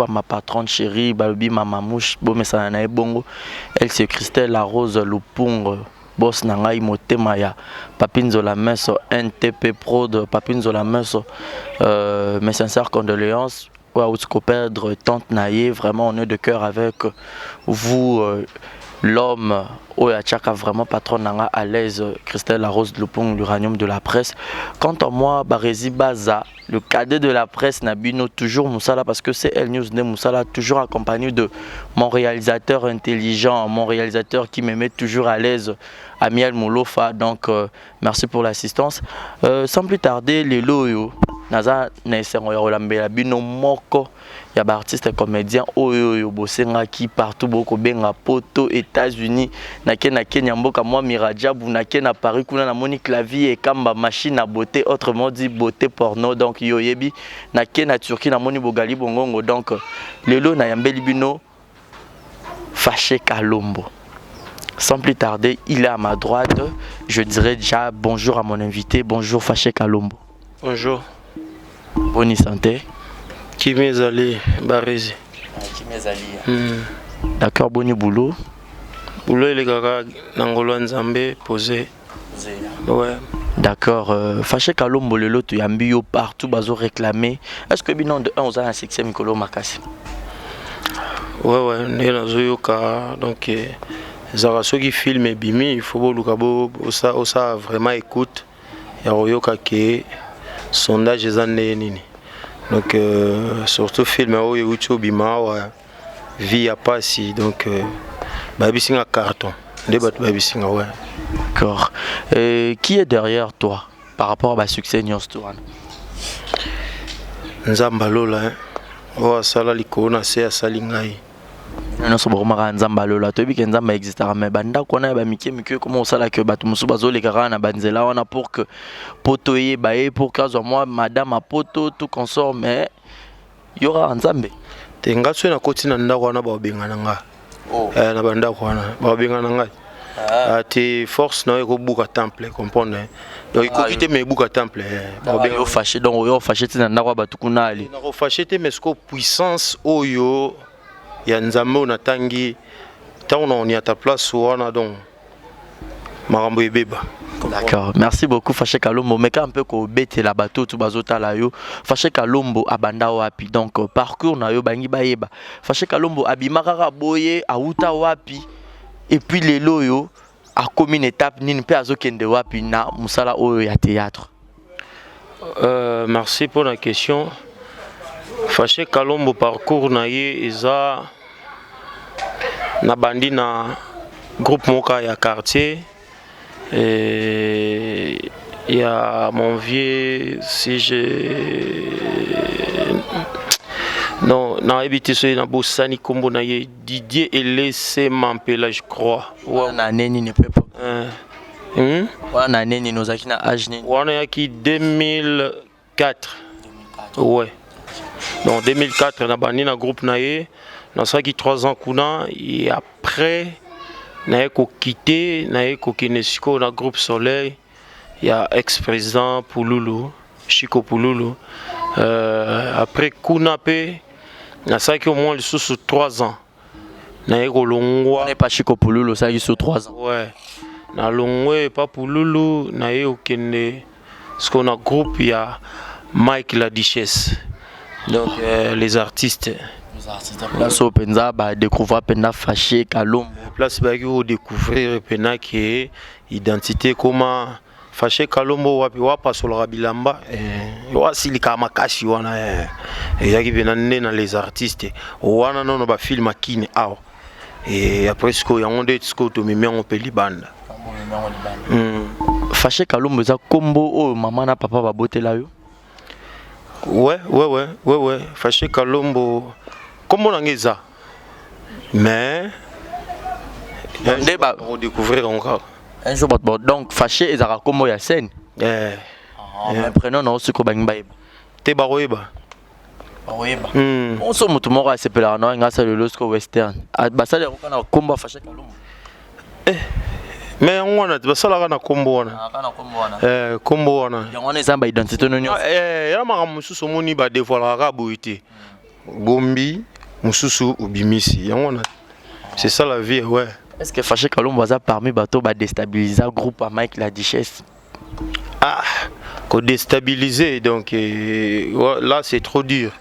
Ma patronne chérie, balobi mama mouche, bomesana na ye bongo. Elle, c'est Christelle La Rose Lupung, boss na ngai motema ya Papi Nzola Meso, NTP Prod, Papi Nzola Meso. Mes sincères condoléances. Oyo auti koperdre tante na ye, vraiment on est de cœur avec vous, l'homme oyo atiaka vraiment patron na nga à l'aise, Christelle La Rose Lupung, l'uranium de la presse. Quant à moi, Barezi Baza, le cadet de la presse na bino, toujours mosala, parce que c'est El News nde mosala, toujours accompagné de mon réalisateur intelligent, mon réalisateur qui me met toujours à l'aise, Amiel Moulofa. Donc merci pour l'assistance. Sans plus tarder, lelo oyo naza na esengo ya kolambela bino moko ya baartiste comédien oyo oyo bosengaki partout, bokobenga Poto, États-Unis, nake na Kenya, mboka mwa Mirajabu, nake na Paris kuna namoni clavier ekamba machine à beauté, autrement dit beauté porno. Donc yo oyebi, nake na Turquie, namoni Bogali Bongongo. Donc lelo nayambeli bino Faché Kalombo. Sans plus tarder, il est à ma droite. Je dirais déjà bonjour à mon invité. Bonjour Faché Kalombo. Bonjour. Bonne santé. Kimi ezali, Barezi. D'accord, boni boulot? Boulot elekaka na ngolo ya Nzambe, posé. Ouais. D'accord. Faché Kalombo, lelo toyambi yo, partout bazo réclamer. Est-ce que bino de 1 oza na succès mikolo makasi? Ouais, ndenge nazoyoka, donc ezalaka soki film ebimi, il faut boluka osala vraiment écoute ya koyoka ke sondage eza ndenge nini. Donc surtout film oyo euti obima awa, Vie ya pasi, donc bayebisi nga carton nde bato bayebisi nga, ouais. D'accord. Qui est derrière toi par rapport à ba succès nyonso to wana? Nzambe alola, hein. Oyo asala likolo na se, asali ngai. Nyonso bokomaka Nzambe alola. Toyebi ke Nzambe existaka, mais bandako wana ya bamike mike, koma osalaka bato mosusu bazoleka kaka na banzela wana pour que po toyeba ye, pour que azwa mwa madame apoto, tout consort, mais yo kaka Nzambe. Te, nga soki nakoti na ndako wana, babengana nga. Oh. Na bandako wana babengana ngai. Ah, te, force na yo ekobuka temple, comprendre? Donc ekoki te, mais ebuka temple, babenga yo Fâché. Donc oyo Fâché ntina ndako ya bato kuna ali. Nakofâcher te, mais siko puissance oyo ya Nzambe oyo natangi ntango na oniata place wana, donc makambo ebeba. D'accord, merci beaucoup Faché Kalombo. Meka un peu kobetela bato tu bazotala yo. Faché Kalombo abanda wapi? Donc parcours na yo, bangi bayeba. Faché Kalombo abima kaka boye, auta wapi? Et puis lelo yo akomi une étape nini pe azokende wapi na musala oyo ya théâtre? Merci pour la question. Faché Kalombo, parcours na ye eza na bandi na groupe moko ya quartier et il y a mon vieux, si je non, nayebi te soki nabosani nkombo na ye, Didier Elese Mampela, je crois. Wana na année nini pepo? Wana na année nini, ozalaki na âge nini? Wana yaki 2004, ouais. Donc 2004 na bandi na groupe na ye, nasalaki 3 ans kuna et après naye kokite, naye kokende sikoyo na groupe Soleil ya ex président Pululu, Chico Pululu. Après kuna mpe nasalaki au moins lisusu 3 ans, naye kolongwa. On pas Chico Pululu, osalaki sur 3 ans? Ouais, nalongwe epa Pululu, naye kokende sikoyo na groupe ya Mike La Duchesse, donc les artistes. Place oyo mpenza badécouvrir mpenza Fâché Kalombo. Place bayaki kodécouvrir mpena ke identité ekoma Fâché Kalombo, wapi wapasolaka bilamba, wasilikaka makasi wana, ezalaki mpena nde na les artistes wana nono bafilm akini awa. Et après sikoyo yango nde sikoyo tomemi yango mpe libanda. Fâché Kalombo eza nkombo oyo mama na papa babotela yo? Ouais, Fâché Kalombo nkombo na nga eza, mais nde odécouvrir yango kaka. Un jour bato, donc Fâché ezalaka nkombo ya scène? Eh. Mais prénom na yo sikoyo bangi bayeba? Te, bakoyeba. Bakoyeba. Onso moto moko asepelaka na nga asala lelo sikoyo western, basali yango kaka na nkombo ya Fâché Kalombo? Mais yango wana basalaka na nkombo wana. Kaka na nkombo wana. Nkombo wana. Yango wana eza baidentité no nyonso. Ya makambo mosusu omoni badévoilaka kaka boye te. Bombi mosusu obimisi yango wana, c'est ça la vie, ouais. Est-ce que Faché Kalombo aza parmi bato badéstabilisa groupe ya Mike La Duchesse? Ah, kodéstabiliser, donc ouais, là c'est trop dur.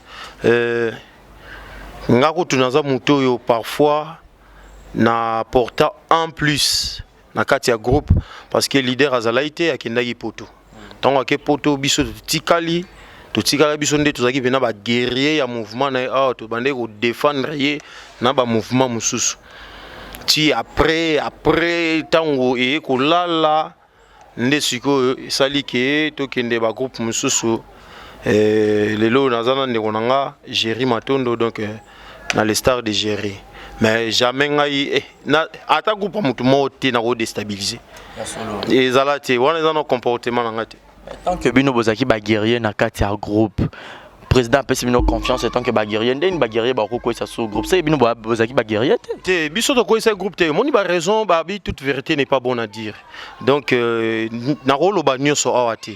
Nga kutu naza motu oyo parfois na porta en plus na kati ya groupe, parce que leader azalaki te, akendaki Poto. Ntango ake Poto, biso totikali, totikala biso nde tozalaki mpena baguerrier ya mouvement na ye. Awa tobandaki kodéfendre ye na bamouvement mosusu ti après ntango eye kolala nde sikoyo esali ke tokende bagroupe mosusu. Lelo naza na ndeko na nga Géri Matondo, donc na le star de Géri. Mais jamais ngai ata groupe ya motu moko te nakodéstabiliser, ezala te. Wana eza na comportement na ngai te. Tant que bino bozalaki baguerrier na kati ya groupe, président apesi bino confiance en tant que baguerrier, ndeni baguerrier bakokwesa so groupe se bino bozalaki baguerrier te? Te, biso tokweyisa groupe te. Omoni baraison babi, toute vérité n'est pas bonne à dire. Donc nakoloba nyonso awa te.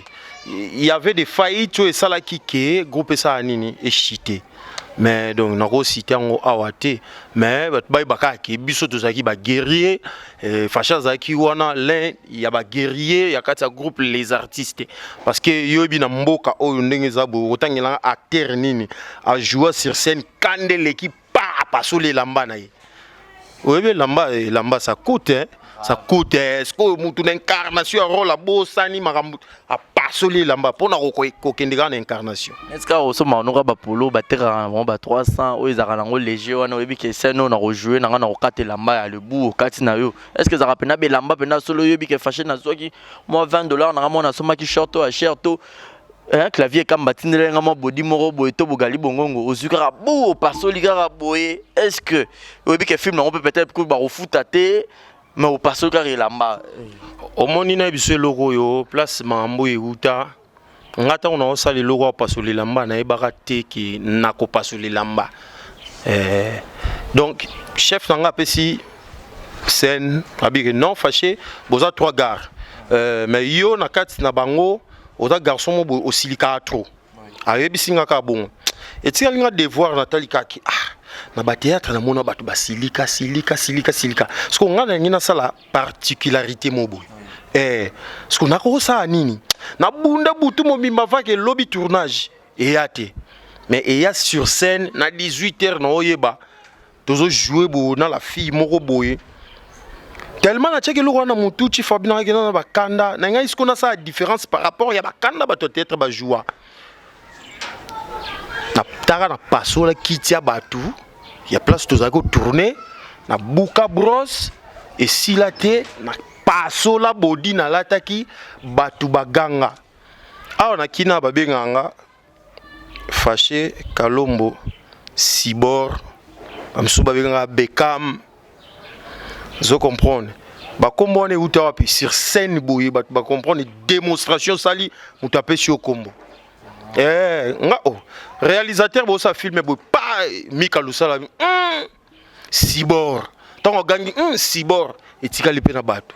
Il y avait des faillites oyo esalaki ke groupe esala nini, echite. Mais donc nakosite yango awa te. Mais bato bayeba kaka ke biso tozalaki baguerrier. Facha azalaki wana l'un ya baguerrier ya kati ya groupe Les Artistes, parce que yoyebi na mboka oyo ndenge eza boye, okotangelanga acteur nini ajoua sur scène, kanda eleki pa, apasoli elamba na ye? Oyebi elamba, elamba ça coûte, hein? Ça coûte. Est-ce que mutu na incarnation ya rôle abosani makambo, apasoli elamba mpona kokende kaka na incarnation? Est-ce que osomaka noka bapolo batekaka na bango ba 300 oyo ezalaka nango léger wana, oyebi ke scène oyo na kojouer nanga na kokata elamba ya lebu okati na yo? Est ce que ezalaka mpena belamba mpena solo? Oyebi ke Faché nazwaki mwa 20 $ nanga, mwa nasomaki short oyo ya cher to clavier kamba batindela nga mwa bodi moko boye to bogali bongongo, ozwi kaka bu opasoli kaka boye. Est ce que oyebi ke film nango mpe peut-être bakofuta te, mais opasoli kaka elamba? Omoni na biso eloko oyo place makambo euta. Nga ntango naosala eloko apasola elamba, nayebaka te ke nakopasola elamba. Donc chef na nga apesi scène, abike non, Fâché, boza trois gars, mais yo na kati na bango oza garçon mo boye osilikaka trop. Ayebisi nga kaka bongo, etikali nga devoir. Natali kaka, ah, na bathéâtre namona bato basilika silika silika silika. Siko nga nalingi nasala particularité mo boye. Siko nakokosala nini? Nabunda butu mobimba vake, elobi tournage eya te, mais eya sur scène na 18 heures. Naoyeba tozojoue boye na la fille moko boye, tellement natiaki eloko wana motu ti Fabi nangaki na bakanda na ngai. Siko nasala différence par rapport ya bakanda bato ya théâtre bajoua. Nataka napasola kiti ya bato ya place tozalaki kotourne, nabuka brosse, esila te, napasola bodi nalataki, bato baganga. Awa na kina babengaka nga Fâché Kalombo Sibor, bamosusu babengaka Bekam. Zo comprendre bakombo wana euta wapi? Sur scène boye bato bacomprendre démonstration osali, moto apesi yo kombo. Nga oh, réalisateur bosala film boye pa Mika Lusala, Sibor. Ntango agangi Sibor, etikali mpe na bato.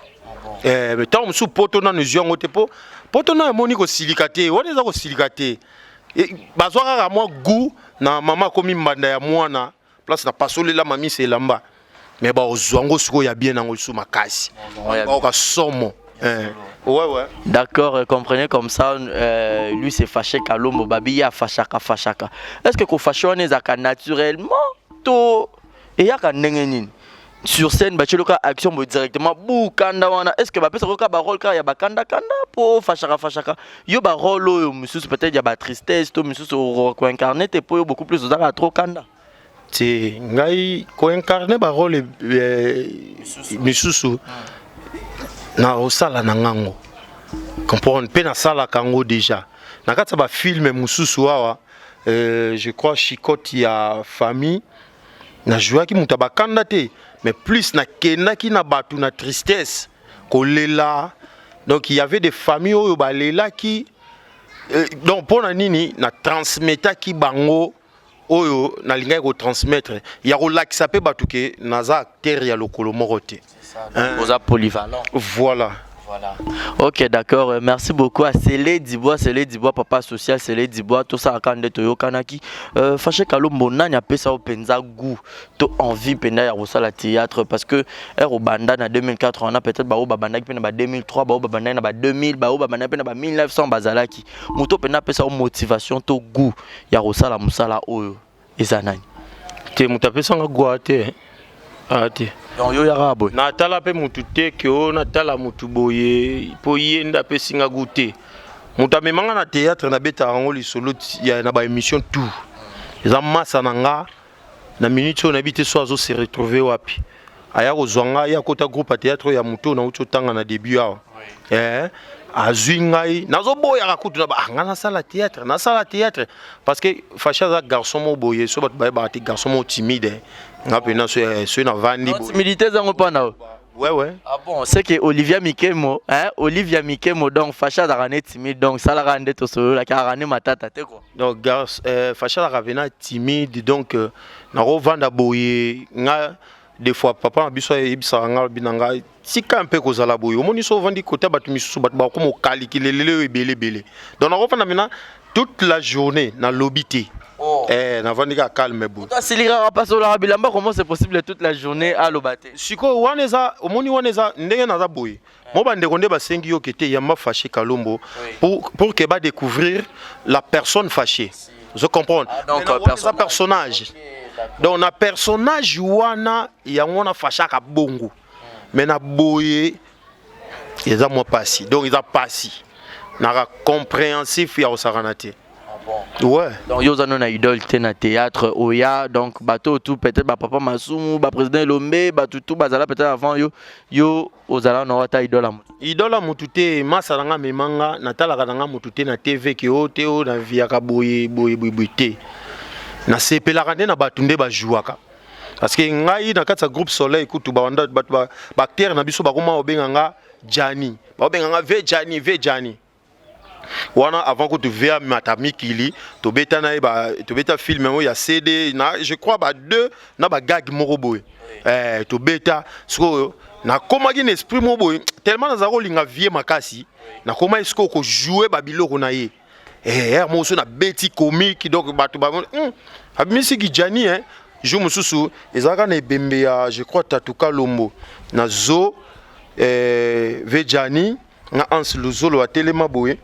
Ntango mosusu poto nano ezwi yango te, mpo poto nano emoni kosilika te. Wana eza kosilika te. Bazwa kaka mwa goût na mama akomi mbanda ya mwana place na pasolela mamisa elamba, mais bazwa yango sikoyo ya bien nango lisusu makasi, baoka somo. Ouais. D'accord, comprenez comme ça, lui c'est Fâché Kalombo, babi ya fâchaka fâchaka. Est-ce que ko fâché wana ezaka naturellement to eyaka ndenge nini? Sur scène batieli ka action boye directement bu kanda wana, est ce que bapesaka kaka barole kaka ya bakanda kanda mpo fâchaka fâchaka yo? Barole oyo mosusu peut-être ya batristesse to mosusu koincarne te, mpo yo beaucoup plus ozalaka trop kanda? Te, ngai koincarne barole misusu na kosala na ngango comprendre mpe nasalaka yango déjà na kati ya bafilme mosusu awa. Je crois Chicote ya famille, najouaki moto ya bakanda te, mais plus nakendaki na bato na tristesse, kolela. Donc il y avait des familles oyo balelaki. Donc mpo na nini na transmetaki bango oyo nalingaki kotransmettre ya kolakisa mpe bato ke naza acteur ya lokolo moko te. Oza polyvalent. Voilà. Voilà. Ok, d'accord. Merci beaucoup à Célé Dibois, Célé Dibois, papa social, Célé Dibois, tout ça, quand toyokanaki. Faché Kalombo, nani apesa yo penza goût, to envie penda ya la théâtre, parce que obanda na 2004, on a peut-être ba babanda pe na ba 2003, ba babanda na ba 2000, ba babanda pe na ba 1900 bazalaki. Moto penda apesa yo motivation to goût ya kosala musala oyo. Eza nani? Te, moto apesanga goût te, aa te. Donc yo yaka boye. Natala mpe motu te ke oyo natala motu boye mpo ye nde apesinga goût te. Moto amemanga na théâtre, nabetaka yango lisolo na baémission tout, eza masa na nga. Na minute oyo nayebi te so azo se retrouver wapi. Aya kozwa ngai, ye akota groupe ya théâtre oyo ya motu oyo nauti otanga na début awa. Azwi ngai, nazoboyaka kutu na ah, ngai nasala théâtre, nasala théâtre, parce que Fashi aza garçon mo boye, so bato bayebaka te, garçon mo timide. Nga mpena soki navandi boye. Timidité ezango mpa na yo? Ouais. Ah bon, c'est que Olivia Mikemo, hein, Olivia Mikemo, donc Facha azalaka ne timide, donc salaka nde tosololaki, azalaka ne matata te quoi. Donc Fashi azalaka pena timide, donc nakovanda boye nga, des fois papa na biso ayebisaka nga, alobi na nga: "Tika mpe kozala boye, omoni so ovandi kota bato misusu, bato bakoma okalikila lelo oyo ebele ebele." Donc nakovanda maintenant toute la journée, nalobi te. Oh. Navandi kaka calme boye. Asilikaka mpasi olaka bilamba, comment c'est possible toute la journée aloba te? Sikoyo wana eza, omoni, wana eza ndenge naza boye. Mo bandeko nde basengi yo ke te yamba Fâché Kalombo pour que badécouvrir la personne fâchée, je comprends. Ah, donc, Maintenant, wana eza personnage. Donc na personnage wana, yango wana fâchaka bongo, mais na boye eza mwa pasi. Donc eza pasi, naka compréhensif ya kosakana te. Ouais. Donc yo oza no na idole te na théâtre oya? Donc bato tout, peut-être bapapa Masumu, baprésident Elombe, bato tout bazala peut-être avant yo, yo ozala na ata idole ya moto? Idole ya motu te. Masa na nga amemanga, natalaka na nga motu te na TV ke o te o naviaka boye boye boye boye te. Nasepelaka nde na bato nde bajouaka, parce que ngai na kati ya groupe Soleil kutu bawanda bato baacteur na biso bakoma kobenga nga Jani, bakobenga nga ve Jani, ve Jani wana avant kutu ve amata mikili. Tobeta na ye tobeta film oyo ya CD na, je crois, ba deux na bagag moko boye. Tobeta sikoyo, nakomaki na esprit moko boye, tellement nazala kolinga vie makasi, nakomaki sikoyo kojouer babiloko na ye. Ere moko so nabeti comique, donc bato bamoni abimisiki Jani, hein. Jour mosusu ezalaka na ebembe ya, je crois, Tatuka Lombo na zo, ve Jani nga Hans Luzolo atelema boye,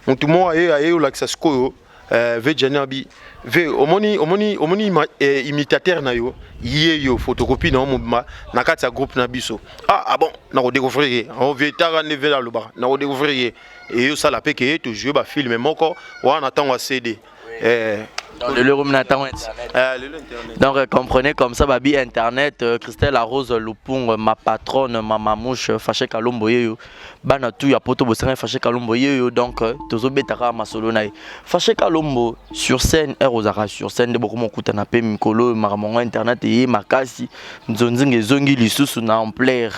motu moko aye olakisa sikoyo ve Jani abi ve omoni omoni omoni imitateur na yo, ye yo photocopie na yo mobima na kati ya groupe na biso. Ah bon, nakodécouvrir ye ve taka nde ve alobaka nakodécouvrir ye, eyosala mpe ke tojoue bafilm moko wana na ntango ya CD. Donc, lelo ekomi na ntango internet. Lelo internet. Donc comprenez comme ça, babi internet, Christelle Arose Lupung, ma patronne, ma mamouche, Faché Kalombo yeyo, bana tout ya poto bosanga Faché Kalombo yeyo, donc tozobetaka masolo na ye. Faché Kalombo sur scène, ere ozalaka sur scène nde bokoma okutana mpe mikolo makambo yango internet eye makasi, nzonzinga ezongi lisusu na ampleur.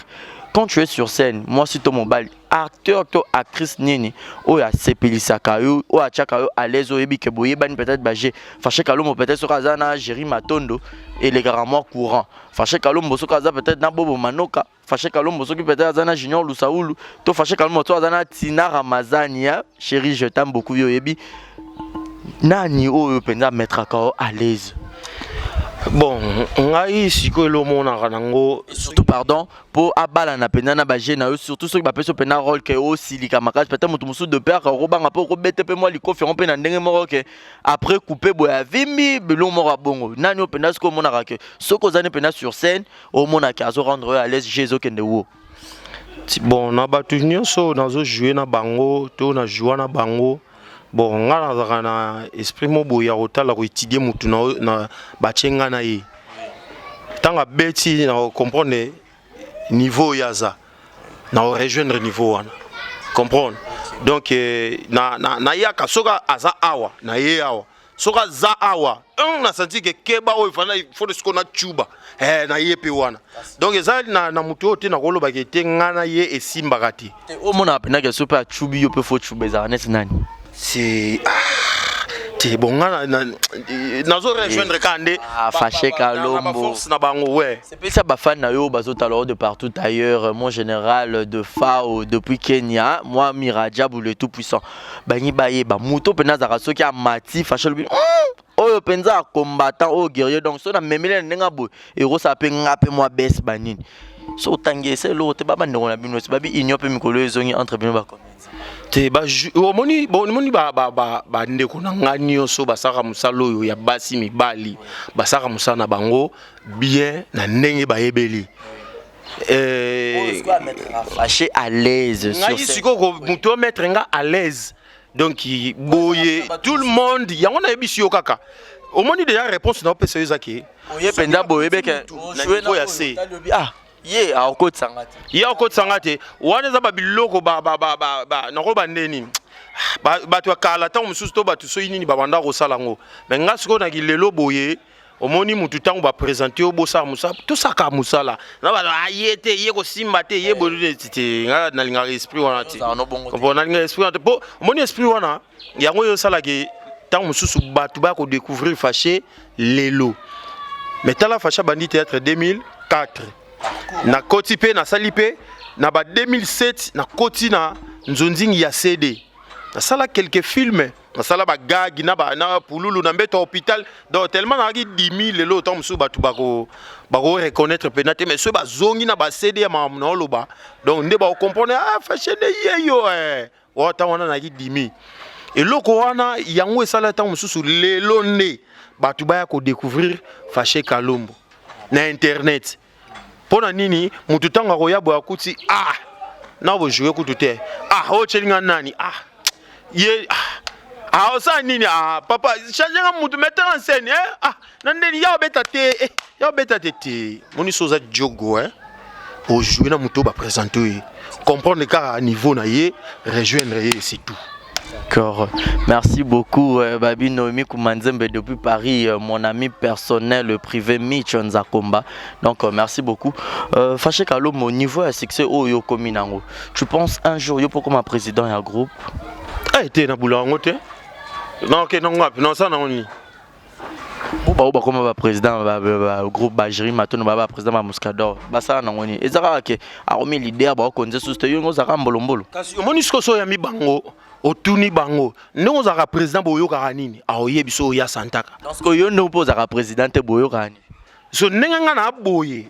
Quand tu es sur scène, mwasi to mobali, acteur to actrice nini oyo asepelisaka yo, oyo atiaka yo à l'aise, oyebi ke boyebani peut-être baje Faché Kalombo, peut-être soki aza na Géri Matondo elekaka mwa courant, Faché Kalombo soki aza peut-être na Bobo Manoka, Faché Kalombo soki peut-être aza na Junior Lusaulu, to Faché Kalombo to aza na Tina Ramazani ya chéri, je t'aime beaucoup, yo oyebi nani oyo mpenza amettraka yo à l'aise? Bon, ngai sikoyo elomonaka nango. Surtout, pardon, mpo abalana mpenza na baje na yo, surtout soki bapesi yo mpenza rôle ke osilika makasi, peut-être moto mosusu de peur okobanga mpo okobete mpe mwa likofi yango mpe na ndenge moko ke après coupe boye avimbi biloko moko ya bongo. Nani oyo mpenza soki omonaka ke soki ozali mpenza sur scène, omonaka azorendre yo à l'aise, je ezokende wo? Bon, na bato nyonso nazojoue na bango to na joua na bango, bon, nga nazalaka na esprit mo boye ya kotala, koétudier motu na batie nga na ye. Ntango abeti, na comprendre niveau oyo aza na rejoindre niveau wana, comprendre. Donc nayaka soki aza awa, na ye awa, soki aza awa, nasanti ke keba oyo fana fo sikoyo na cuba, na ye mpe wana. Donc eza na motu oyo te nakolobaka ete nga na ye esimbaka te. Omonaka mpenza ke so mpe acubi yo mpe fo cuba, ezalaka neti nani? C'est, ah, Te, bon, nga nazo rejoindre kaka nde Ah, Fâché Kalombo. Force na bango, ouais. Sepelisa bafan na yo bazotala de partout ailleurs. Mon général de FAO depuis Kenya, moi Mirajabu le tout puissant, bangi bayeba moto mpenza azalaka soki amati Fâché alobi: oyo mpenza combattant, oyo guerrier." Donc so namemeli na ndenge boye, ekosala mpe nga mpe mwa bese banini. So otangi esa eloko te, babandeko na bino babi union mpe mikolo ezongi entre bino bacomédien. Te, omoni, bon, omoni bandeko na nga nyonso basalaka mosala oyo ya basi, mibali, basalaka mosala na bango bien na ndenge bayebeli. Fâché à l'aise. Ngai sikoyo moto omettre nga à l'aise, donc boye tout le monde, yango nayebisi yo kaka. Omoni déjà réponse na opesa yo eza ke oye mpenza boye beke na niveau ya se. Ah, ye akotisanga te. Ye akotisanga te. Wana eza babiloko nakoyeba ndeni bato ya kala, ntango mosusu to bato soki nini babanda kosala yango. Mais nga sikoyo naki lelo boye, omoni mutu ntango baprésente yo, bosala mosala, tosaka mosala na bato aye te, ye kosimba te, ye boye te. Nga nalingaka esprit wana te. Bon, nalingaka esprit wana te, mpo omoni esprit wana, yango oyo osalaki ntango mosusu bato baya kodécouvrir Fâché lelo. Mais tala, Fâché abandi théâtre 2004, nakoti mpe nasali mpe na ba 2007, nakoti na nzonzingi ya CD, nasala quelques films, nasala bagagi na, na pululu na mbeto ya hôpital. Donc tellement nazalaki dimi, lelo ntango mosusu bato bako reconnaître mpena te, mais soki bazongi na baCD ya makambo na oloba, donc nde bakocomprendre: "Ah, Fâché nde ye yo." Eh, oyo ntango wana nazalaki dimi eloko wana, yango esala ntango mosusu lelo nde bato baya kodécouvrir Fâché Kalombo na internet. Mpo na nini? Motu ntango akoya boye, akuti: "Ah, na bojoue kutu te. Ah, oyo tyelinga nani? Ah, ye, ah, osala nini? Ah, papa, change nga mutu, metteur en scène, eh? Ah, na ndeni ya obeta te, eh, ya obeta te te." Moni so oza jogo, eh? Ojoue na motu oyo baprésente ye, comprendre kaka niveau na ye, rejoindre ye, c'est tout. D'accord. Merci beaucoup, Babi Noémie Koumanzembe depuis Paris, mon ami personnel privé Mitch Nzakomba. Donc, merci beaucoup. Fâché Kalombo, au niveau ya succès oyo okomi nango, tu penses un jour, yo comme président ya groupe? Ah, te, na bula yango te. Non, ok, non, ngapi non, ça nango nini? Bo bakoma ba président ba groupe, ba Jerry Matono, ba président ba Muscador, basala nango nini? Eza kaka ke akomi leader, bakokonza susu te, yo ngo ozalaka mbolombolo. Kasi omoni sikoyo, so oyambi bango, otuni bango ndenge ozalaka président, boyokaka nini? Aoyebi so oya santaka. Donc yo nde mpo ozalaka président te, boyokaka nini? So ndenge nga na boye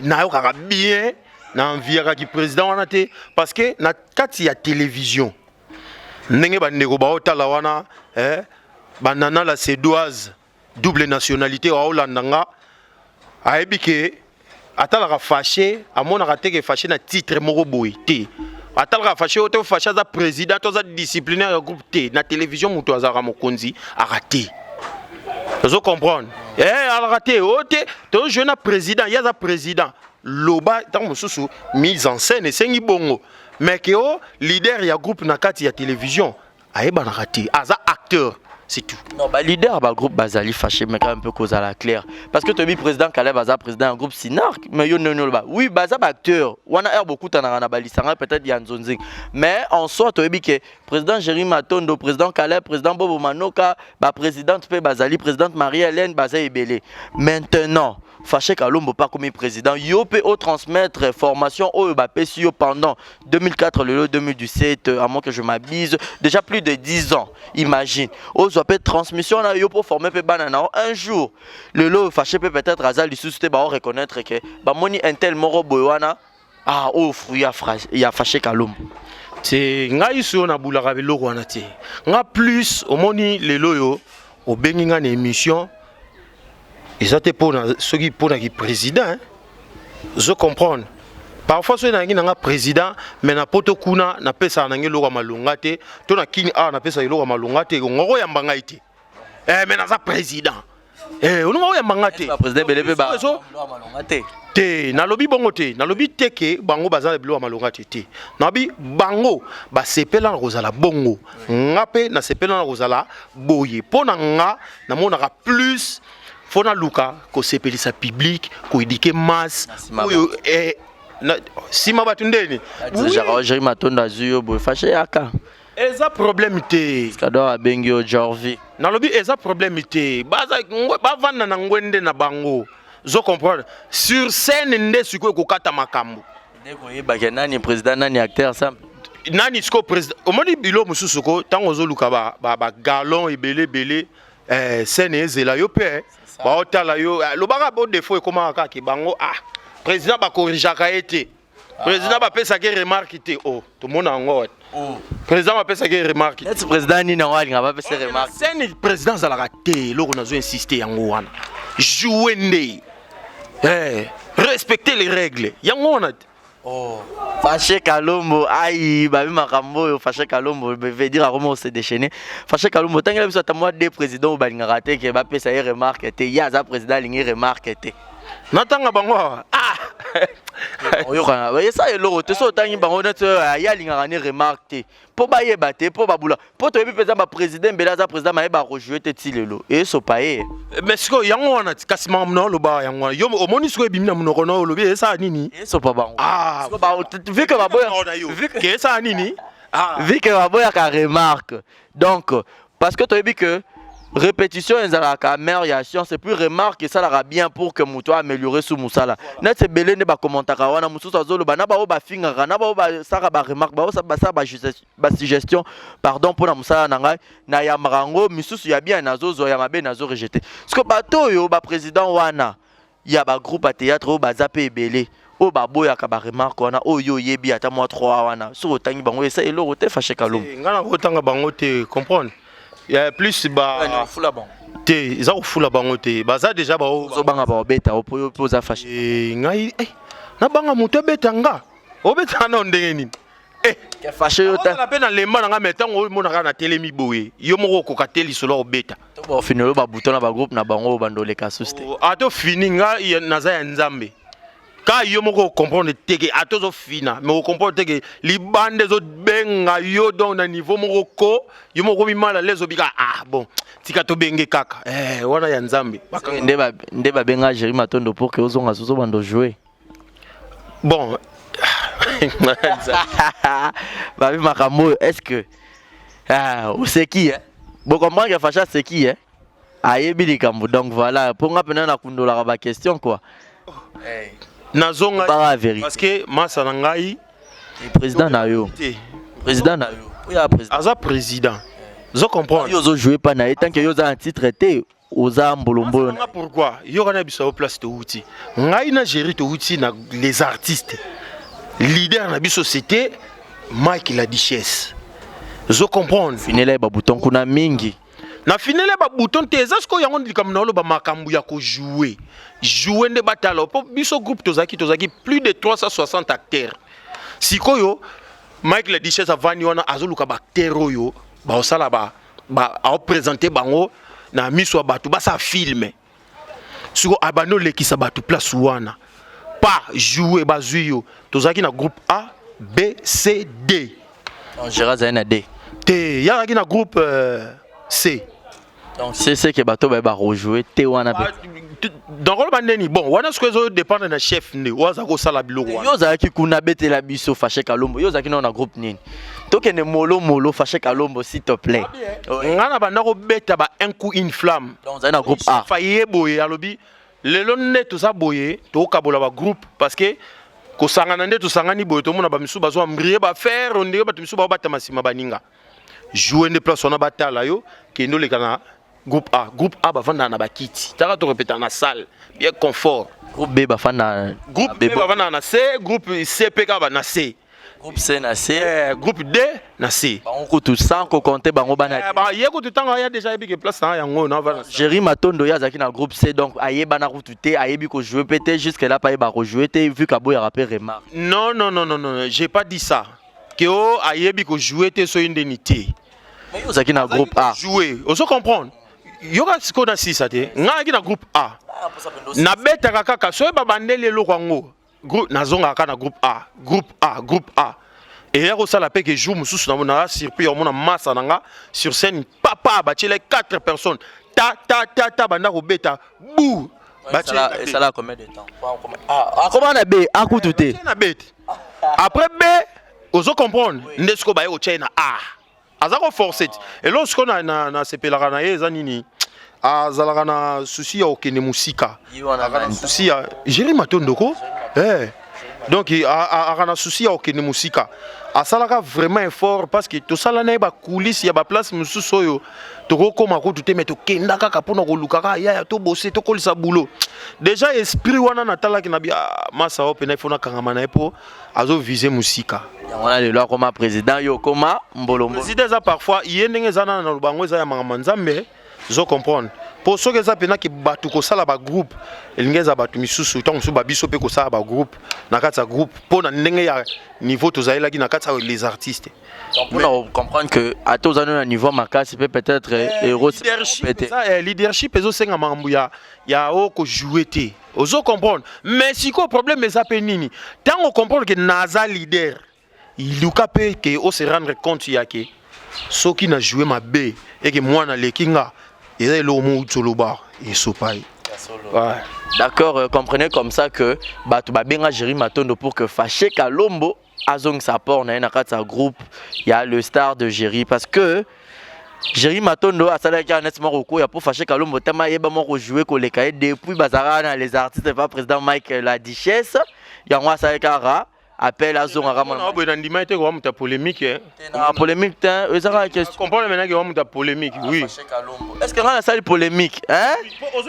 nayokaka bien, na enviakaki président wana te, parce que na kati ya télévision, ndenge bandeko baotala wana, eh, banana la cédoise double nationalité aolanda nga, ayebi ke atalaka Fâché, amonaka te ke Fâché na titre moko boye te. Atalaka Fâché oyo te, Fâché aza président to aza disciplinaire ya groupe te. Na télévision moto azalaka mokonzi aka te, ozo comprendre? Eh, alaka te oyo te, tojoue na président, ye aza président. Loba ntango mosusu mise en scène esengi bongo, mais ke o leader ya groupe na kati ya télévision ayebanaka te, aza acteur, c'est tout. Non, ba leader ba groupe bazali, Fâché, mais quand même peu kozala clair, parce que toyebi président Caleb aza président ya groupe Sinark, mais yo ndenge oloba, oui, baza baacteur wana aire bokutanaka na balisanga peut-être ya nzonzing, mais en soi toyebi ke président Jéry Matondo, président Caleb, président Bobo Manoka, baprésidente mpe bazali, présidente Marie Hélène, baza ebele. Maintenant Fâché Kalombo pas comme président, yo mpe otransmettre formation oyo bapesi yo pendant 2004 lelo 2017, à moins que je m'abuse, déjà plus de 10 ans. Imagine ozwa mpe transmission na yo mpo former mpe bana na yo. Un jour lelo Fâché mpe peut-être aza lisusu te, bao reconnaître ke bamoni un tel moko boye wana, ah, oyo fruit ya Fâché Kalombo. Te, ngai so nabulaka biloko wana te. Nga plus omoni lelo oyo obengi nga na émission, eza te mpona soki mponaki président. Ozo comprendre? Parfois soki nayangi nanga président, mais na poto kuna napesaka nange eloko ya malonga te, to na kini awa napesaka eloko ya malonga te, ngoko oyamba ngai te. Eh, mais naza président. Eh, olinga oyamba nga te. Président ebele mpe malonga te. Te, nalobi bongo te. Nalobi te ke bango baza na biloko ya malonga te. Te, nalobi bango basepela na kozala bongo, nga mpe nasepela na kozala boye. Mpo na nga namonaka plus fo naluka kosepelisa public, koéduquer masse oyo, eh, nsima bato ndeni. Jéry Matondo azwi yo boye, Fâché yaka. Eza problème te. Kado abengi yo Jorvi. Nalobi eza problème te, baza bavanda na ngwende na bango, zo comprendre. Sur scène nde sikoyo ekokata makambo. Nde koyebaka nani président, nani acteur simple. Nani sikoyo président? Omoni bilo mosusu ko ntango ozoluka bagalon ba ebele ebele, scène ezela yo mpe baotala yo, lobaka bo défaut ekomaka kaka bango. Ah, président bakorrigeaka ye te, président bapesaki remarque te. O tomona yango, président bapesaki remarque. Neti président nini yango alinga bapesa remarque? Scène président azalaka te. Eloko nazo insiste yango wana, joue nde, respecter les règles, yango wana te. Oh. Faché Kalombo, aïe, babi makambo oyo Faché Kalombo veut dire akoma se déchaîner. Faché Kalombo, tangela biso ata mwa deux présidents oyo balingaka te ke bapesa ye remarque te. Ye aza président, alingi remarque te. Natanga bango awa? Ah! Oyokana esa eloko te. So otangi bango neti ye alingaka ni remarque te, mpo bayeba te, mpo babula, mpo toyebi mpenza baprésident ebele aza président mayeba akojouer te ti lelo, esopa ye. Mais sikoyo yango wana ti, kasi makambo na oloba yango wana, yo omoni sikoyo ebimi na monoko na olobi, esala nini? Esopa bango. Ah. Sikoyo vu que baboya na yo vu que ke esala nini? Ah. Vu que baboyaka remarque, donc parce que toyebi que répétition ezalaka mère ya science, et puis remarque esalaka bien pour que moto aaméliorer su mosala. Neti ebele nde bakommentaka wana, mosusu azoloba na bao bafingaka, na bao basalaka baremarque, bao basala basuggestion, pardon, mpona mosala na ngai nayambaka yango. Misusu ya bien nazozwa, ya mabe nazorejeter. Parce que bato oyo baprésident wana ya bagroupe ya théâtre oyo baza mpe ebele oyo baboyaka baremarque wana, oyo oyebi ata mwa 3 wana, soki otangi bango esa eloko te, Fache Kalombo? Ngai nakotanga bango te, comprendre ya plus ba Ofula bango. Te, eza kofula bango te, baza déjà bao. Ozobanga baobeta o mpo mpo oza Fache. Ngai nabanga moto abeta nga? Obetaka nao ndenge nini? Fache yo ta ozala mpe na lemba na nga, mais ntango omonaka na telemi boye, yo moko okoka te lisolo obeta. To baofinelo babuton na bagroupe na bango oyo bandoleka susu te. Ata ofini, nga naza ya Nzambe. Ka yo moko ocomprendre te ke ata ozofina, mais ocomprendre te ke libanda ezobenga yo. Donc na niveau moko ko yo moko okomi mal à l'aise, obika: "Ah bon, tika tobenge kaka." Wana ya Nzambe. Nde babenga Géri Matondo pour ke ozonga susu bando jouer. Bon. Babi makambo oyo, est ce que, ah, oseki, eh? Bocomprendre que Fache aseki, eh? Ayebi likambo. Donc voilà, mpo nga mpena nakundolaka baquestion quoi. Nazonga Baka vérité. parce que masa na ngai. Président na yo. Te. Président na yo oyo ya président. Aza président, zo comprendre. Yo ozojouer pa na ye, tant que yo oza na titre te, oza mbolombolo. Nga pourquoi yo kana biso yo place touti, ngai na Géri touti na les artistes, leader na biso c'était Mike la Duchesse, zo comprendre. Finela ye babouton kuna mingi. Na finele babouton te, eza sikoyo yango likambo na oloba, makambo ya kojouer joue nde batala. Mpo biso groupe tozalaki plus de 360 acteurs. Sikoyo Mike la Duchesse avandi wana, azoluka baacteur oyo baosala ba, ba aoprésente bango na miso ya bato, basala film. Sikoyo abandi olekisa bato place wana pa joue, bazwi yo. Tozalaki na groupe A, B, C, D. Gérard azali na D? Te, ye azalaki na groupe C. Donc c'est que bato baye barejouer te wana mpe. Donc oloba ndeni? Bon, wana sikoyo ezodépendre na chef nde oyo aza kosala biloko wana. Yo ozalaki kuna, betela biso Fache Kalombo, yo ozalaki nao na groupe nini? Tokende molo molo, Fache Kalombo, s'il te plaît. Nga na banda kobeta ba Un coup une flamme. Donc ozali na groupe A. Fa ye boye alobi: "Lelo nde toza boye, tokokabola bagroupe, parce que kosangana nde tosangani boye, tomona bamisusu bazwa mbrie bafaire ondenge bato misusu baobatama nsima baninga joue nde place wana, batala yo, kende oleka na groupe A." Groupe A bavandaka na bakiti, taka torepeta na salle bien confort. Groupe B bafanda? Groupe B bavandaka na C, groupe C mpe kaka na C. Groupe C na C. Groupe D na C. Bango kutu sans kocompter bango bana. Ye kutu ntango aya déjà ayebi ke place na yango na. Géri Matondo, ye azalaki na groupe C, donc ayebana kutu te, ayebi kojouer mpe te jusque là, mpe ayeba kojouer te vu kaboyaka mpe remarque. Non, non, non, non, non, j'ai pas dit ça ke o ayebi kojouer te, soki ndeni te. Mais yo ozalaki na groupe A. Jouer, ozo comprendre? Yoka sikoyo, na sisa te, ngai ayaki na groupe A, nabetaka kaka soki babandeli eloko yango, nazongaka kaka na groupe A, groupe A, groupe A. Eya kosala mpe ke jour mosusu naza surpris ya komona masa na nga sur scène, papa batiela 4 personnes, ta ta ta ta, banda kobeta bu. Esala combien de temps akoma na B? Akutu te. Na B te. Après B, ozo comprendre, nde sikoyo baye kotia ye na A. Aza koforce te. Eloko sikoyo nasepelaka na ye eza nini? Azalaka na souci ya kokende mosika, azalaka na souci ya Géri Matondo ko eh. Donc azalaka na souci ya kokende mosika, asalaka vraiment effort, parce que tosala na ye bacoulisse ya baplace mosusu oyo tokokóma kutu te, mais tokenda kaka mpona koluka kaka yaya tobose, tokolisa boulot. Déjà esprit wana natalaki na bi masa oyo mpena ifo nakangama na ye mpo azovise mosika. Yango wana lelo akoma président, yo okoma mbolombo. Président eza parfois ye ndenge eza nana na lobango, eza ya makambo ya Nzambe, zo comprendre, mpo soki eza mpena ke bato kosala bagroupe, elingi eza bato misusu, ntango mosusu babiso mpe kosala bagroupe na kati ya groupe, mpo na ndenge ya niveau tozalelaki na kati ya les artistes. Mpona comprendre que ata oza no na niveau makasi mpe peut-être héros. Leadership ezosenga makambo ya oyo kojouer te, ozo comprendre. Mais sikoyo problème eza mpe nini? Ntango comprendre ke naza leader, iluka mpe ke ose rendre compte ya ke soki na joue mabe eke mwana aleki nga, eza eloko mouti oloba esopa ye. Ouais. D'accord, comprenez comme ça que bato babenga Géri Matondo pour que Faché Kalombo azongisa apport na ye na kati ya groupe ya le star de Géri, parce que Géri Matondo asalaki wana neti moko koya mpo Faché Kalombo tama ayeba moko jouer koleka ye depuis bazalaka na les artistes pa président Mike la Duchesse. Yango asalaki kaka appel, azongaka. Mwana boye na ndima ete kowa moto ya polémique. Na polémique te, eza kaka question. Comprendre maintenant ke wa moto ya polémique, oui. Est ce que nga nasali polémique, hein?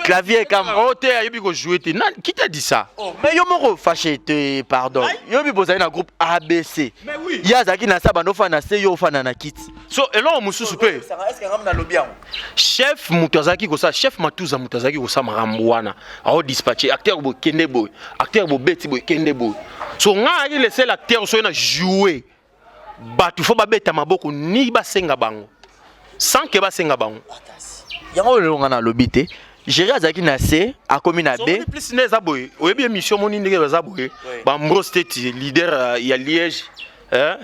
Clavier kama. O te, ayebi kojouer te. Qui t'a dit ça? Oh, mais yo moko Fâché te, pardon, yo bi bozali na groupe ABC. Mais oui. Ye azalaki na sa bando ofanda na se, yo ofanda na kiti. So eloko mosusu mpe, Est ce que nga nalobi yango? Chef moto azalaki kosala, chef Matuza moto azalaki kosala makambo wana, aodispatche acteur boye, kende boye, acteur bobeti boye, kende boye. So nga ayaki le seul acteur soki na jouer, bato fo babeta maboko ni basenga bango, sans ke basenga bango. Yango oyo nga nalobi te, Géri azalaki na C, akomi na B. Plus nde eza boye, oyebi émission moni ndenge baza boye, baambrose teti leader ya Liège, eh,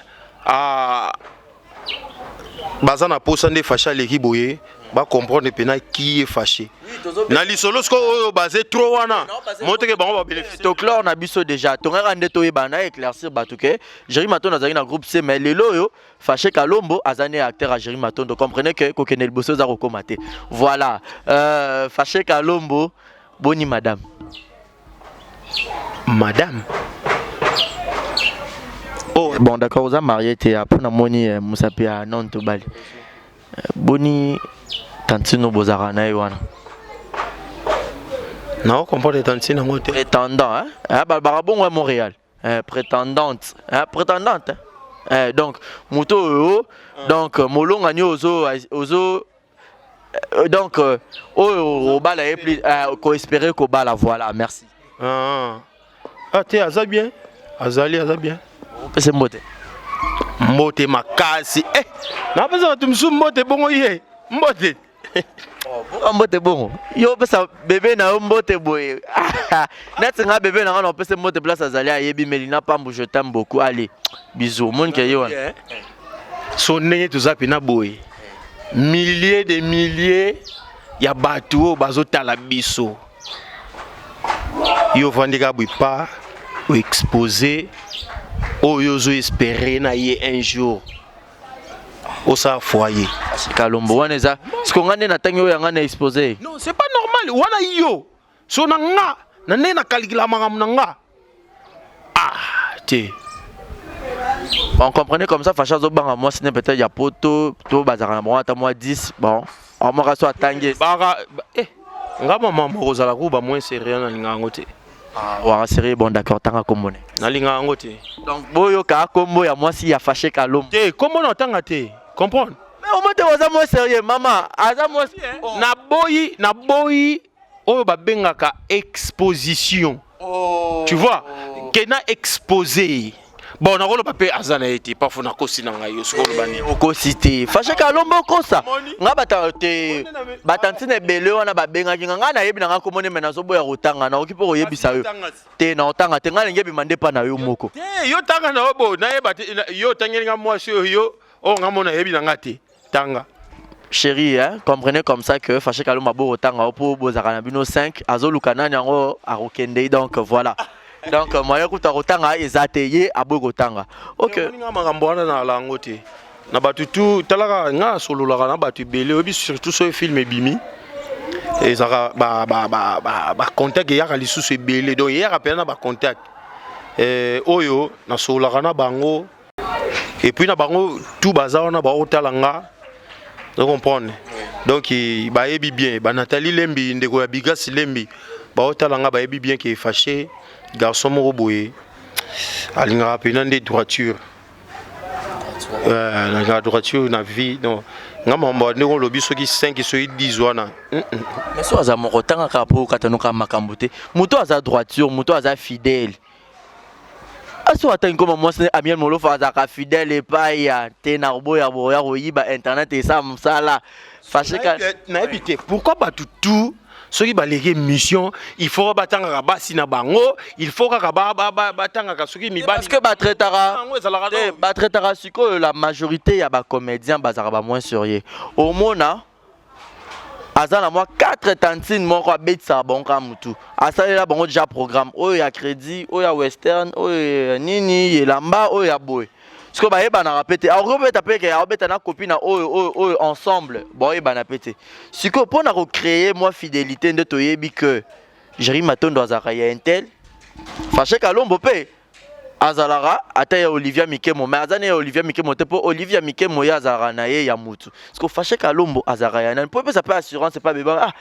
baza na posa nde Fâché aleki boye, bacomprendre mpena qui est Fâché na lisolo. Sikoyo oyo baze trop wana moteke bango babénéficie. Toclore na biso déjà, tongaka nde toyeba na éclaircir bato ke Géri Matondo azalaki na groupe C, mais lelo oyo Fâché Kalombo aza ne acteur ya Géri Matondo. Comprenez que kokende liboso eza kokóma te. Voilà, Fâché Kalombo, boni madame? Madame? Oh bon, d'accord, oza marié te, mpo namoni mosapi ya non tobali. Boni tantino bozalaka na ye wana? Nao comprendre tantine yango te. Prétendant, hein? Hein, balobaka bongo ya Montréal, hein, prétendante, hein, prétendante, hein? Eh, donc moto oyo, donc molongani ozo ozo donc oyo obala ye plus, koespérer kobala. Voilà, merci. Ah, ah te, aza bien, azali, aza bien. Opesa mbote. Mbote makasi, eh, napesa bato mosusu mbote bongo, ye mbote. Boka mbote bongo, yo opesa bebe na yo mbote boye neti nga bebe na nga na opesa mbote place azali, ayebi. Melina Pambu, je t'aime beaucoup, allez, bisous. Omoni ke ye wana. So ndenge toza mpena boye, milliers de milliers ya bato oyo bazotala biso, yo ovandi kaka boye pa oexpose oyo ozoespérer na ye un jour osala foyer. Kalombo wana eza siko nga nde natangi oyo yanga na expose. Non, c'est pas normal wana. Yo so na nga na ndenge nakalikila makambo na nga, ah te. On comprenait comme ça, Facha azobanga mwasi ne peut-être ya poto to bazalaka na bango ata mwa 10. Bon, amwaka so atangi. Baka eh, nga mama moko ozala ku ba moins sérieux, nalinga yango te. Waka sérieux. Bon, d'accord, tanga kombo ne. Nalinga yango te. Donc boyoka kombo ya mwasi ya Faché Kalombo. Te, kombo na otanga te, comprendre. Mais au moins te, oza moins sérieux, mama aza mwasi. Naboyi, naboyi oyo babengaka exposition. Oh. Tu vois ke na exposé, bon, nakoloba mpe aza na ye te, parfois nakosi na ngai. Yo soki oloba nini? Okosi te, Fashe Kalombo, okosa nga bata te. Batantina ebele wana babengaki nga, ngai nayebi na nga komoni, me nazoboya kotanga. Nakoki mpo koyebisa yo te, na otanga te, ngai nalingi ebima nde mpa na yo moko. Te, yo tanga na yo bo nayeba te. Yo otangeli nga mwasi oyo, yo oyo nga mona nayebi na nga te, tanga. Chérie, hein, comprenez comme ça que Faché Kalombo abo kotanga mpo bozalaka na bino 5, azoluka nani yango akokende. Donc voilà, donc moyen kuta kotanga eza te, ye aboyi kotanga. Ok. Nga makambo wana na ala yango te. Na bato tu, talaka nga nasololaka na bato ebele. Oyebi, surtout soki film ebimi, ezalaka bacontact eyaka lisusu ebele. Donc eyaka mpenza na bacontact oyo nasololaka na bango. Et puis na bango tout baza wana, baotala nga, ocomprendre. Donc bayebi bien, banathalie Lembi, ndeko ya Bigasi Lembi, baotala nga, bayebi bien ke Fâché, garçon moko boye, alingaka mpena nde droiture. Nalingaka droiture na vie. Donc nga mambo ndenge olobi, soki 5, soki 10 wana. Mais so aza moko, tanga kaka mpo okatanoka makambo te. Moto aza droiture, moto aza fidèle, aso atangi koma mwasi Amiel Molofa, azalaka fidèle epai ya te na koboya boya koyiba internet, esala mosala Fâché. Nayebi te pourquoi bato tout, soki baleki émission, il faut batangaka basi na bango, il faut kaka batangaka soki mibali. Parce que batraitaka te, batraitaka sikoyo la majorité ya bacomédien bazalaka bamoins sérieux. Omona aza na mwa 4 tantine moko, abetisaka bango kaka mutu, asalela bango déjà programme oyo ya crédit, oyo ya Western, oyo ya nini, elamba oyo ya boye. Sikoyo bayebanaka mpe te. Akobeta mpe ke aobeta na copine na oyo, oyo, oyo ensemble, baoyebana mpe te. Sikoyo mpona kocréer mwa fidélité nde toyebi ke Jéri Matondo azalaka ya un tel, Fâché Kalombo mpe azalaka ata ya Olivia Mikemo, mais aza na ya Olivia Mikemo te, mpo Olivia Mikemo ye azalaka na ye ya mutu. Parce Fâché Kalombo azalaka ya nani? Mpo epesa mpe assurance epa beba. Ah,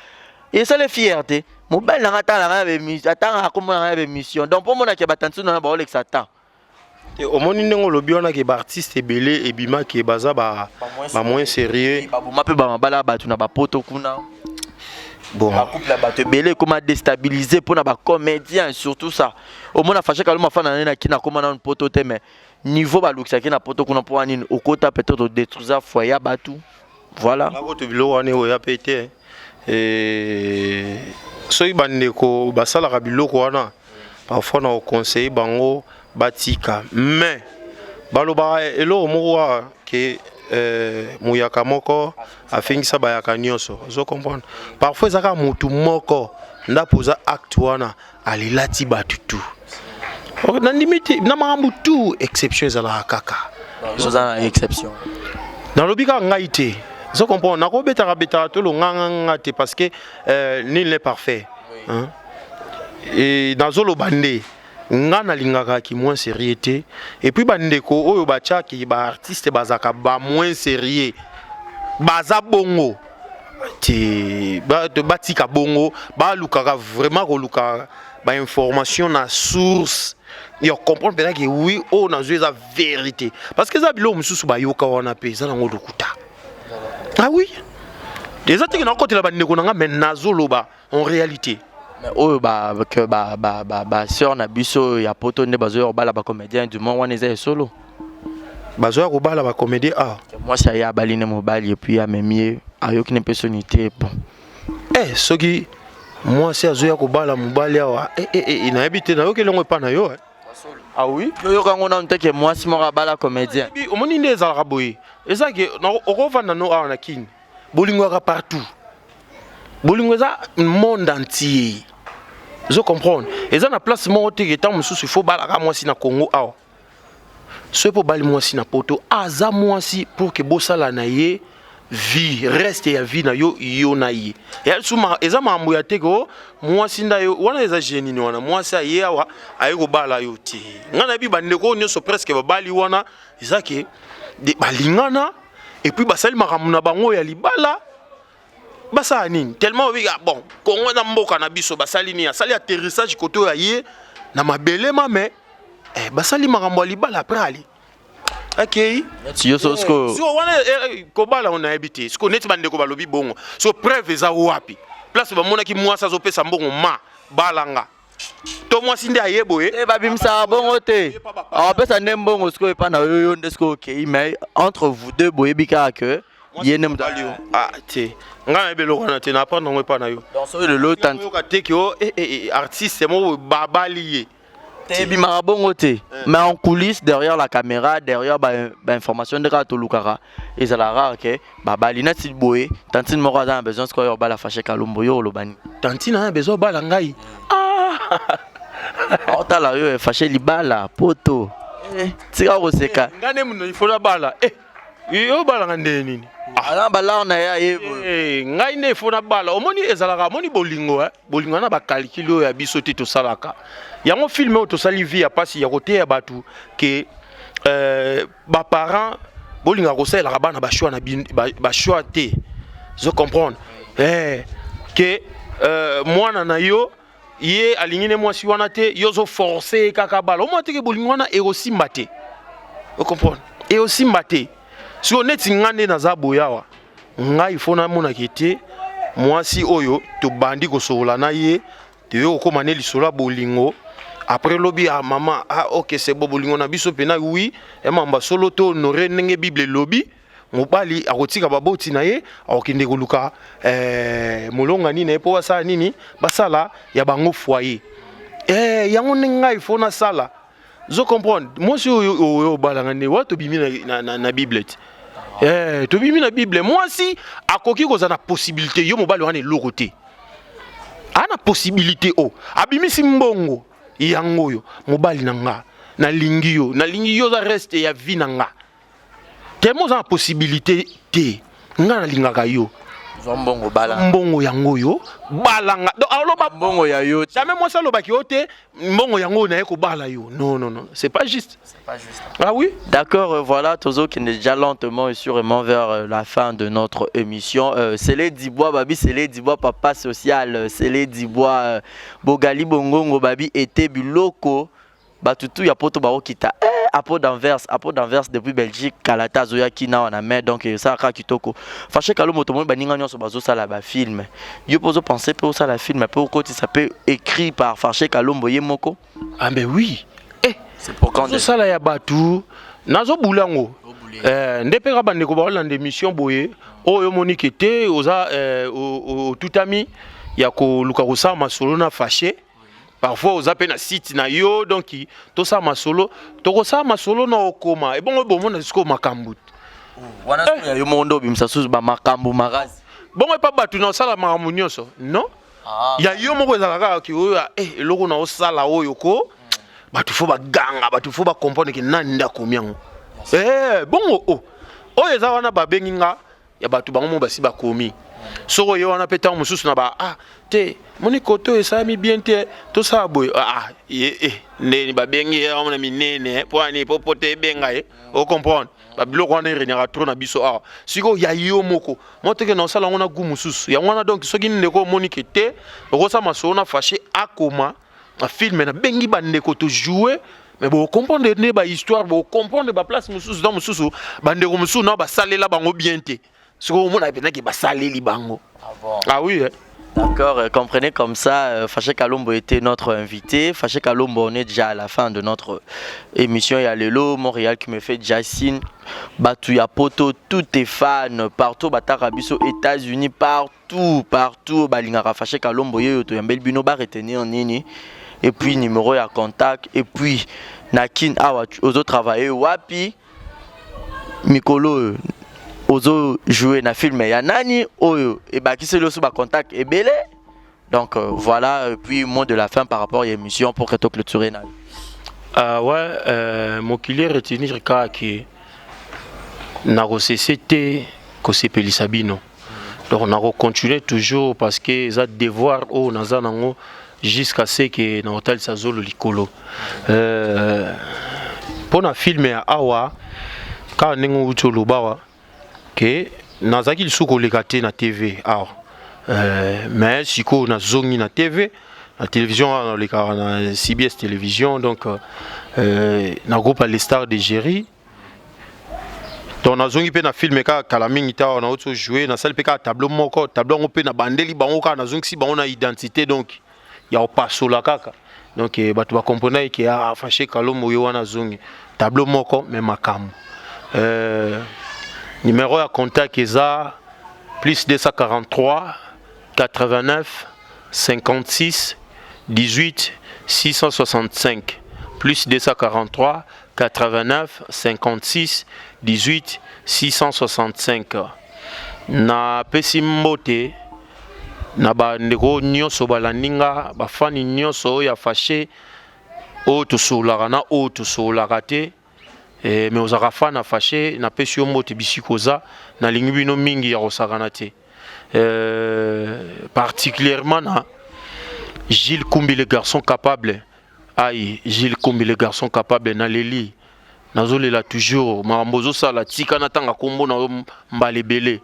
esala fierté, mobali nanga atangaka na atangaka kombo nanga ya bémission. Donc mpo monaki batantine wana baolekisa temps. Omoni ndenge olobi wana ke baartiste ebele ebimaki baza bamoins sérieux. Baboma mpe bamabala ya bato na bapoto kuna. Bon. Bacouple ya bato ebele ekoma déstabilisé mpona bacomédien, surtout ça. Omona Fâché Kalombo afanda na ye na kina, akoma nanu poto te, mais niveau balukisaki na poto kuna, mpo nini okota peut-être odétruisa foyer ya bato, voilà. Bakoto biloko wana oya mpe te. Soki bandeko basalaka biloko wana, parfois na koconseille bango batika. Mais balobaka eloko moko wa ke muyaka moko afingisa bayaka nyonso, ozo comprendre. Parfois eza kaka motu moko ndapo oza acte wana, alelati bato tu. Nandimi te na makambo tu, exception ezalaka kaka. Oza na exception. Nalobi kaka ngai te, ozo comprendre. Nakobetaka betaka tolo nganganga te, parce que nul n'est parfait, hein? E nazoloba nde nga nalingaka ki moins sérieux te. Et puis bandeko oyo batiaki baartiste bazalaka bamoins sérieux, baza bongo te. Batika bongo, balukaka vraiment koluka bainformation na source ya comprendre mpenza ke oui, oyo nazwi eza vérité, parce que eza biloko mosusu bayoka wana mpe eza nango lokuta. Ah oui, eza teke nakotela bandeko na nga, mais nazoloba en réalité. Mais oyo ke basœur na biso ya poto nde bazoya kobala bacomédien, du moins wana eza esolo. Bazoya kobala bacomédien ah? Mwasi aye, abali ne mobali, et puis amemi ye, ayoki ne mpe soni te, bon. Soki mwasi azoya kobala mobali awa, nayebi te, nayoki elongo epa na yo. Ah oui, yoyoka yango nanu te ke mwasi moko abala comédien? Omoni nde ezalaka boye, eza ke okovanda no awa na Kini, bolingo yaka partout, bolingo eza monde entier, ozo comprendre. Eza na place moko te ke ntango mosusu il faut balaka mwasi na Congo awa. Soki mpo obali mwasi na poto, aza mwasi pour ke bosala na ye vie, reste ya vie na yo, yo na ye. Eza makambo ya te ke mwasi nda yo wana eza je nini wana, mwasi aye awa, aye kobala yo te. Ngai nayebi bandeko oyo nyonso presque babali wana, eza ke balingana et puis basali makambo na bango ya libala. Basala nini tellement obi, ah, bon, Kongo eza mboka na biso. Basali nini? Asali atterrissage kote oyo aye na mabele mame, basali makambo ya libala, après ali akei. Neti yo so sikoyo. Siko wana kobala ngo nayebi te. Siko neti bandeko balobi bongo, so preuve eza wapi? Place bamonaki mwasi azopesa mbongo ma balanga to mwasi nde aye boye? Babimisaka bongo te, apesa nde mbongo sikoyo epa na yo, yo nde sikoyo okei. Mais entre vous deux boyebi kaka ke ye nde moto. Ah te, ngai nayebi eloko wana te, na apprendre yango epa na yo. Donc soki lelo tanti oyoka te ke o artiste moko babali ye. Te, ebimaka bongo te, mais en coulisse, derrière la caméra, derrière bainformation nde kaka tolukaka. Ezala rare ke babali neti boye. Tantine moko aza na besoin sikoyo obala Fâché Kalombo, yo oloba nini? Tantine aza na besoin obala ngai? Ah! Aotala yo, Fâché, libala poto. Tika koseka. Ngai nde mono ifo nabala. Yo obalanga ndenge nini? Aza balare na ye aye. Eh, ngai nde efo nabala. Omoni ezalaka, omoni bolingo, eh? Bolingo na bakalikili oyo ya biso te tosalaka yango. Film oyo tosali, vie ya mpasi ya koteya bato ke baparent bolingaka kosalelaka bana bachoix na bachoix te. Zo comprendre ke mwana na yo, ye alingi ne mwasi wana te, yo ozoforce ye kaka bala. Omona teke bolingo wana ekosimba te. Ocomprendre, ekosimba te. Sikoyo neti nga nde naza boye awa, ngai fo namonaki te mwasi oyo tobandi kosolola na ye, toye kokóma ne lisolo ya bolingo. Après lobi, ah mama, ah ok, c'est bon, bolingo na biso mpena, oui, emamba solo to honore ndenge Bible elobi, mobali akotika baboti na ye, akokende koluka molongani na ye mpo basala nini? Basala ya bango foyer. Yango ndenge ngai fo nasala. Zo comprendre, mwasi oyo oyo obalanga nde wa tobimi na Bible te. Tobimi na Bible, mwasi akoki kozala na possibilité, yo mobali wana eloko te, aa na possibilité o abimisi mbongo yango oyo, mobali na nga, nalingi yo, nalingi yo, oza reste ya vie na nga. Tellement oza na possibilité te, nga nalingaka yo. Zwa mbongo, bala. Mbongo yango oyo, balanga. Donc aloba mbongo ya yo. Jamais mwasi alobaki yo te, mbongo yango oyo naye kobala yo. Non, non, non, c'est pas juste. C'est pas juste. Ah oui. D'accord, voilà, Tozo qui est déjà lentement et sûrement vers la fin de notre émission. C'est les Dibois, Babi, c'est les Dibois, papa social, c'est les Dibois, Bogali Bongongo, Babi, était Biloko, Batutu ya poto baokita, apo d'Anvers, apo d'Anvers depuis Belgique, kalata azoyaki na wana, mais donc esalaka kitoko. Fache Kalombo, tomoni baninga nyonso bazosala bafilm. Yo mpe ozopense mpe osala film mpe okotisa mpe écrit par Fache Kalombo ye moko? Ah ben oui. C'est pour quand? Nazosala ya bato, nazobula yango. Nde mpe kaka bandeko baolanda émission boye oyo, omoniki te oza otutami ya koluka kosala masolo na Fache. Parfois oza mpe na site na yo, donc tosala masolo, tokosala masolo na okoma ebongo bomona sikoyo makambo. Wana sikoyo ya yo moko nde obimisa susu bamakambo makasi. Bongo epa bato na osala makambo nyonso, non, ya yo moko ezalaka kaka ki oyo eloko na osala oyo ko bato fo baganga, bato fo bacomprendre ke nani nde akomi yango. Bongo oyo eza wana babengi nga ya bato bango mo basi bakomi. Soki oye wana mpe ntango mosusu na ba ah te, moni kote oyo esalami bien te, tosala boye. Ah ye ndeni babengi ye na minene mpo ani po po te ebenga ye. Ocomprendre, babiloko wana eregnaka trop na biso awa. Sikoyo ya yo moko mo teke na osala yango na gu mosusu yango wana. Donc soki ndeko omoni ke te okosala masolo na Fache, akoma na film, nabengi bandeko tojoue, mais bocomprendre nde bahistoire, bocomprendre baplace mosusu. Na mosusu bandeko mosusu na basalela bango bien te. Sikoyo omona mpenzaki basaleli bango. Ah oui, eh. D'accord, comprenez comme ça, Faché Kalombo était notre invité. Faché Kalombo, on est déjà à la fin de notre émission. Il y a Lelo, Montréal qui me fait déjà signe. Batu ya poto, tous tes fans, partout, batala biso, États-Unis, partout, partout, balingaka Faché Kalombo, yo, to yambel bino, ba retenir nini. Et puis, numéro ya contact. Et puis, na Kin, awa, ozo travailler, wapi, mikolo ozo jouer na film ya nani oyo ebakiseli oso bacontact ebele. Donc voilà, et puis mot de la fin par rapport à l'émission pour que toclôturer na. Ouais, mokili retenir kaka ke nakosese te kosepelisa bino. Donc nakocontinue toujours parce que eza devoir oyo naza nango jusqu'à ce que nakotalisa zolo likolo. Mpo na film ya awa, kaka ndenge outi oloba awa ke nazalaki lisusu koleka te na TV awa, mais sikoyo nazongi na TV, na télévision awa, nalekaka na CBS Télévision, donc na groupe ya Les Stars de Géry. Donc nazongi mpe na film kaka kala mingi te awa, nauti ojouer, nasali mpe kaka tableau moko. Tableau yango mpe nabandeli bango kaka, nazongisi bango na identité, donc ya kopasola kaka. Donc bato bacomprendre ke ah, Fache Kalombo ye wana azongi, tableau moko mais makambo. Numéro ya contact eza plus 243 89 56 18 665, plus 243 89 56 18 665. Napesi mbote na bandeko nyonso balandi nga, bafani nyonso oyo ya Fache, oyo tosololaka na oyo tosololaka te. Mais ozalaka fan na Fâché, napesi yo mbote bisika oza. Nalingi bino mingi ya kosakana te, particulièrement na Gilles Kumbi, le garçon capable. Aïe, Gilles Kumbi, le garçon capable, naleli, nazolela toujours makambo ozosala. Tika natanga nkombo na yo mbala ebele.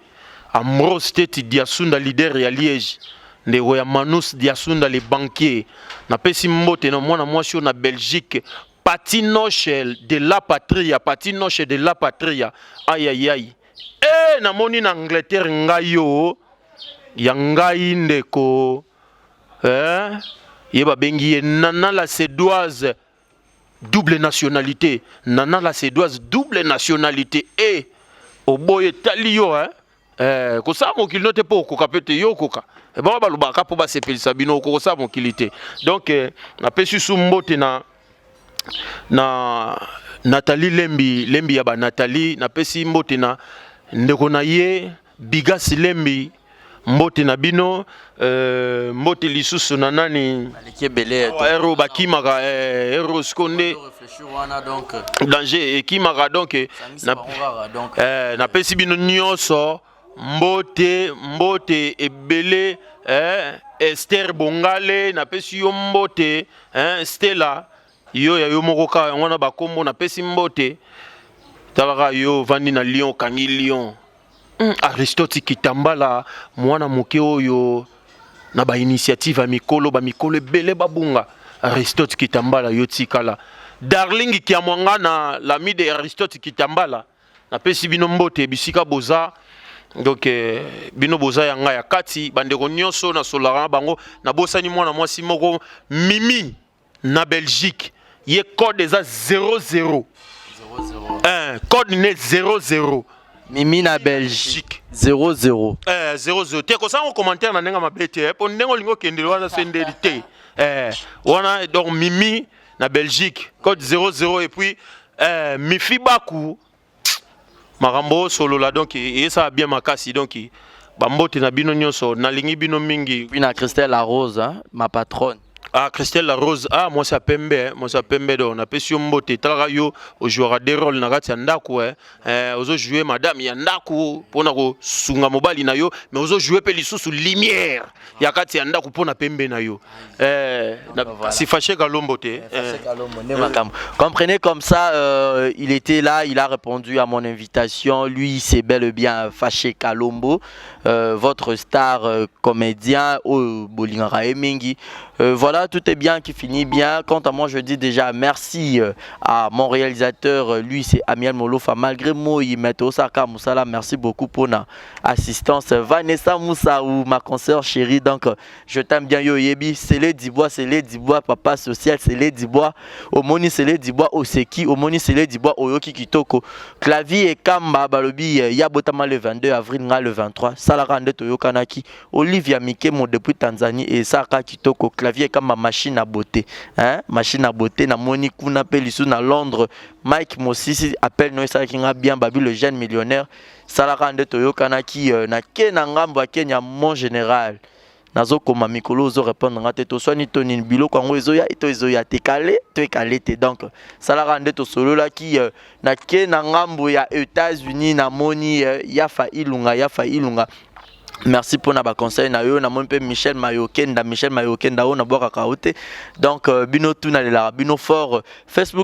Ambrose Teti Diasunda, leader ya Liège, ndeko ya Manus Diasunda le banquier, napesi mbote na mwana mwasi oyo na Belgique, Patinoche de la Patria, Patinoche de la Patria. Ayayay, e namoni na Angleterre ngai yo ya ngai ndeko, eh? Ye babengi ye Nana la Cédoise, double nationalité. Nana la Cédoise, double nationalité. E oboye etali yo, eh? Kosala mokili no te mpo okoka mpe te. Yo okoka, bango balobaka mpo basepelisa bino. Okoka kosala mokili te. Donc napesi su mbote na Nathalie Lembi, Lembi ya banathalie. Napesi mbote na ndeko na ye Bigas Lembi. Mbote na bino. Mbote lisusu na nani? Baleki ebele. Ero bakimaka, ero siko nde danger ekimaka. Donc napesi bino nyonso mbote, mbote ebele. Esther Bongale, napesi yo mbote. Stella, yo ya yo moko kaka yango wana bakombo. Napesi mbote. Talaka yo ovandi na Lyon, okangi Lyon. Aristote Kitambala, mwana moke oyo na bainitiative ya mikolo, bamikolo ebele babunga. Aristote Kitambala, yo tikala. Darling Kiamwanga na l'ami de Aristote Kitambala, napesi bino mbote bisika boza. Donc bino boza ya ngai ya kati, bandeko nyonso nasolaka na bango. Nabosani mwana mwasi moko, Mimi na Belgique. Ye code eza 00 1, code ne 00. Mimi na Belgique, 00. 00 te. Kosala commentaire na ndenge mabe te, mpo ndenge olingi okendele wana so ndeli te, wana. Donc Mimi na Belgique, code 00. Et puis Mifi Baku, makambo osolola, donc eyesala bien makasi. Donc bambote na bino nyonso, nalingi bino mingi. Puis na Christelle La Rose, hein, ma patronne. Ah, Christelle La Rose, ah, mwasi ya pembe, mwasi ya pembe. Do napesi yo mbote. Talaka yo ojouaka deux rôle na kati ya ndako, ozojoue madame ya ndako mpona kosunga mobali na yo, mais ozojoue mpe lisusu lumière ya kati ya ndako mpona pembe na yo. Si Fâché Kalombo te. Comprenez comme ça, il était là, il a répondu à mon invitation. Lui, c'est bel et bien Fâché Kalombo, votre star comédien au bolingaka mingi. Voilà, tout est bien qui finit bien. Quant à moi, je dis déjà merci à mon réalisateur, lui c'est Amiel Molofa. Malgré moi, il met Osaka Moussala, merci beaucoup pour l'assistance. Vanessa Moussaou, ma consoeur chérie, donc je t'aime bien, yo yebi. C'est les Dibois, c'est les Dibois, papa social, c'est les Dibois. Omoni, c'est les Dibois, Oseki, Omoni, c'est les Dibois, Oyoki Kitoko. Clavier et Kamba, Balobi, Yabotama le 22 avril, nga le 23. Salaka nde toyokanaki. Olivia Mikemo depuis Tanzanie et Saka Kitoko. Clavier Kamba, machine à beauté. Hein? Machine à beauté, na moni kuna pe lisu na Londres. Mike Mosisi, appel no esalaki nga bien, Babi le jeune millionnaire. Salaka nde toyokanaki na ke na ngambo ya Kenya, mon général. Nazokoma mikolo, ozorépondre nga te. Toswani to nini? Biloko yango ezoya to ezoya te? Kale to ekale te. Donc salaka nde tosololaki. Na ke na ngambo ya États-Unis, namoni Yafa Ilunga, Yafa Ilunga, merci mpona baconseil na yo. Namoni mpe Michel Mayokenda, Michel Mayokenda oyo nabwakaka yo te. Donc bino tu nalelaka bino fort. Facebook.